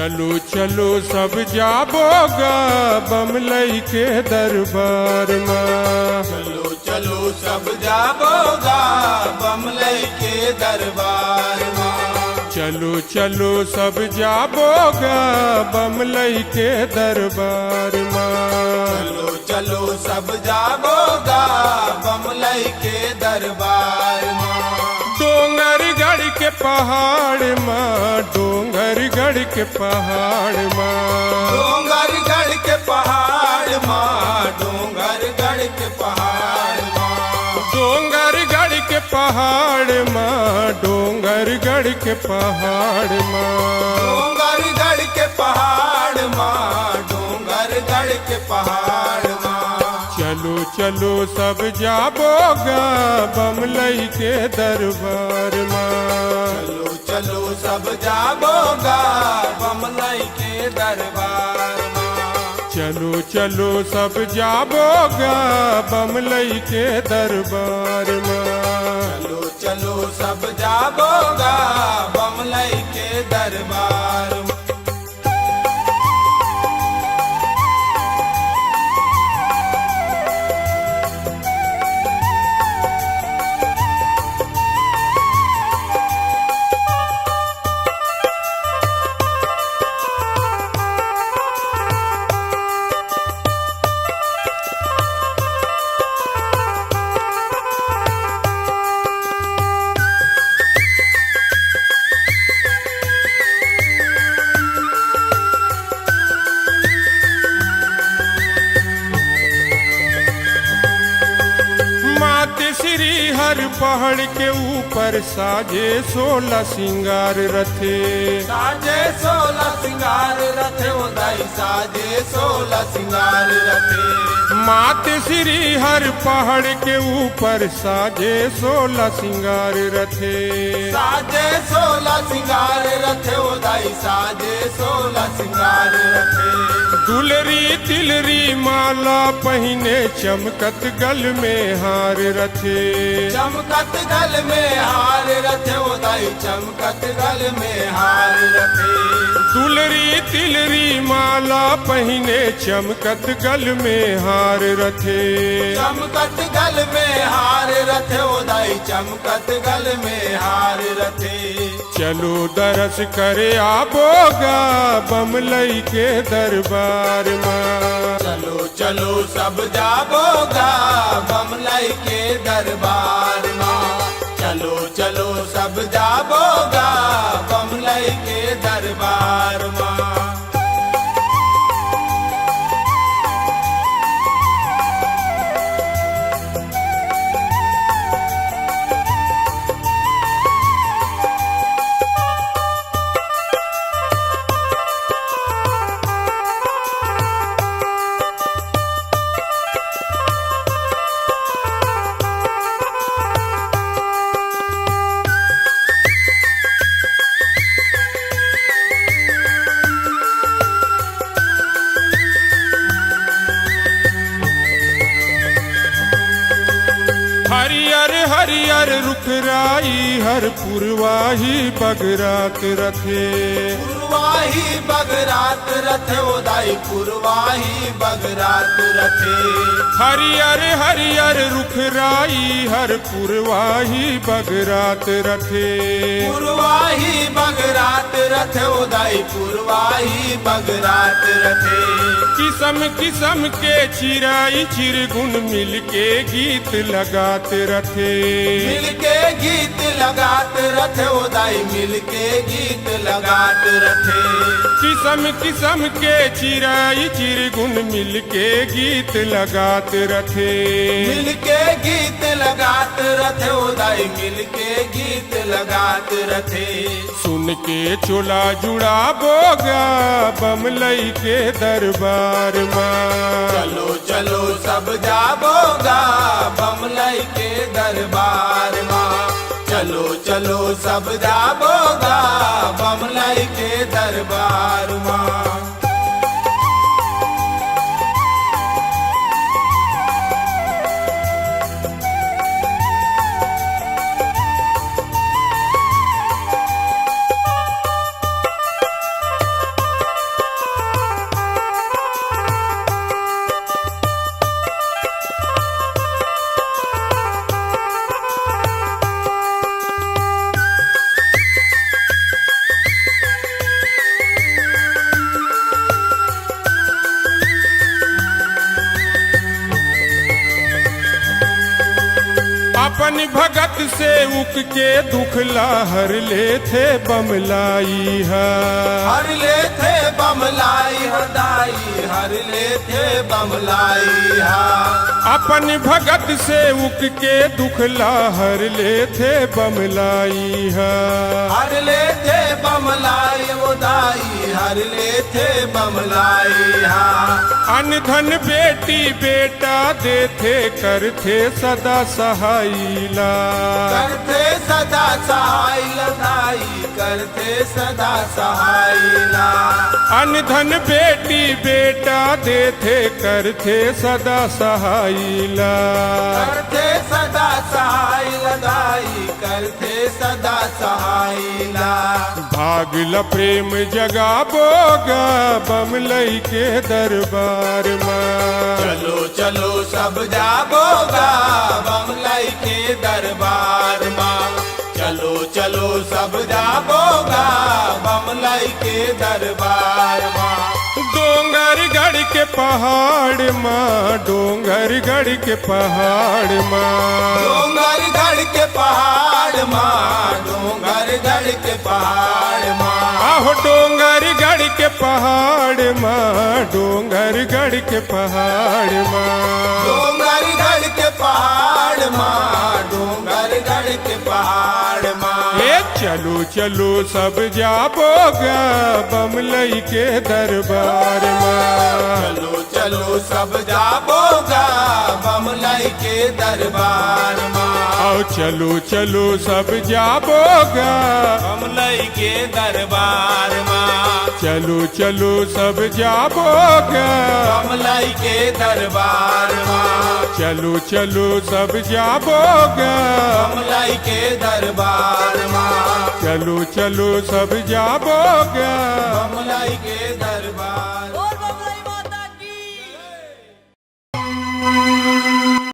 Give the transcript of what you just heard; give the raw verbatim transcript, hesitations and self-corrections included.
चलो चलो सब जाबो गा बमलई के दरबार मा। चलो चलो सब जाबो गा बमलई के दरबार मा। चलो चलो सब जाबो गा बमलई के दरबार मा। चलो चलो सब जाबो गा बमलई के दरबार मा। डोंगरगढ़ के पहाड़ मा, डोंगरगढ़ के पहाड़ मा। डोंगरगढ़ के पहाड़ मा, डोंगरगढ़ के पहाड़ मा। डोंगरगढ़ के पहाड़ मा, डोंगरगढ़ के पहाड़ मा। डोंगरगढ़ के पहाड़ मा, डोंगरगढ़ के पहाड़ मा। चलो चलो सब जाबो गा बमलई के दरबार मा। चलो चलो सब जाबो गा बमलई के दरबार मा। चलो चलो सब जाबो गा बमलई के दरबार मा। चलो चलो सब जाबो गा बमलई के दरबार मा। मात श्री हर पहाड़ के ऊपर साजे सोला सिंगार रथे। साजे सोला सिंगार रथे ओ दाई, साजे सोला सिंगार रथे। मात श्री हर पहाड़ के ऊपर साजे सोला सिंगार रथे। साजे सोला सिंगार रथे ओ दाई, साजे सोला सिंगार रथे। दुलरी तिलरी माला पहिने चमकत गल में हार रथे। चमकत गल में हार रथे ओ दाई, चमकत गल में हार रथे। दुलरी तिलरी माला पहिने चमकत गल में हार रथे। चमकत गल में हार रथे ओ दाई, चमकत गल में हार रथे। चलो दरस करे आबो गा बमलई के दरबार मा। चलो चलो सब जाबो गा बमलई के दरबार मा। चलो चलो सब जाबो गा बमलई के दरबार मा। हरियर हरियर रुख राई हर पुरवाही बगरात रथे। पुरवाही बगरात रथे ओ दाई, पुरवाही बगरात रथे। हरियर हरियर रुख राई हर पुरवाही बगरात रथे। पुरवाही बगरात रथे ओ दाई, पुरवाही बगरात रथे। किसम किसम के चिरई चिरगुन मिलके गीत लगात रथे। मिलके गीत लगात रथे ओ दाई, मिलके गीत लगात रथे। किसम किसम के चिरई चिरगुन मिलके गीत लगात रथे। मिलके गीत लगात रथे ओ दाई, मिलके गीत लगात रथे। सुन के चोला जुड़ाबो गा बमलई के दरबार मा। चलो चलो सब जाबो गा बमलई के दरबार मा। चलो चलो सब जाबो गा बमलई के दरबार मा। सेवक के दुख ला हर लेथे बमलाई ह। हर लेथे बमलाई ह दाई, हर लेथे बमलाई ह। अपन भगत सेवक के दुख ला हर लेथे बमलाई ह। हर लेथे बमलाई ओ दाई, हर लेथे बमलाई ह। अन धन बेटी बेटा देथे, करथे सदा सहायला। करथे सदा सहायला दाई, करथे सदा सहायला। अन धन बेटी बेटा देथे, करथे सदा सहायला। करथे सदा सहायला दाई, करथे सदा सहायला। भाग ल प्रेम जगाबो गा बमलई के दरबार म। चलो चलो सब जाबो गा बमलई के दरबार म। चलो चलो सब जाबो गा बमलई के दरबार म। डोंगरगढ़ के पहाड़ म, डोंगरगढ़ के पहाड़ म। डोंगरगढ़ के पहाड़ म, डोंगरगढ़ के पहाड़ म। आहो डोंगरगढ़ के पहाड़ म, डोंगरगढ़ के पहाड़ म। डोंगरगढ़ के पहाड़ म, डोंगरगढ़ के पहाड़ म। ए चलो चलो सब जाबो गा बमलई के दरबार म। चलो चलो सब जाबो गा बमलई के दरबार म। आओ चलो चलो सब जाबो गा बमलई के दरबार म। चलो चलो सब जाबो गा बमलई के दरबार म। चलो चलो सब जाबो गा बमलई के दरबार म। चलो चलो सब जाबो गा बमलई के दरबार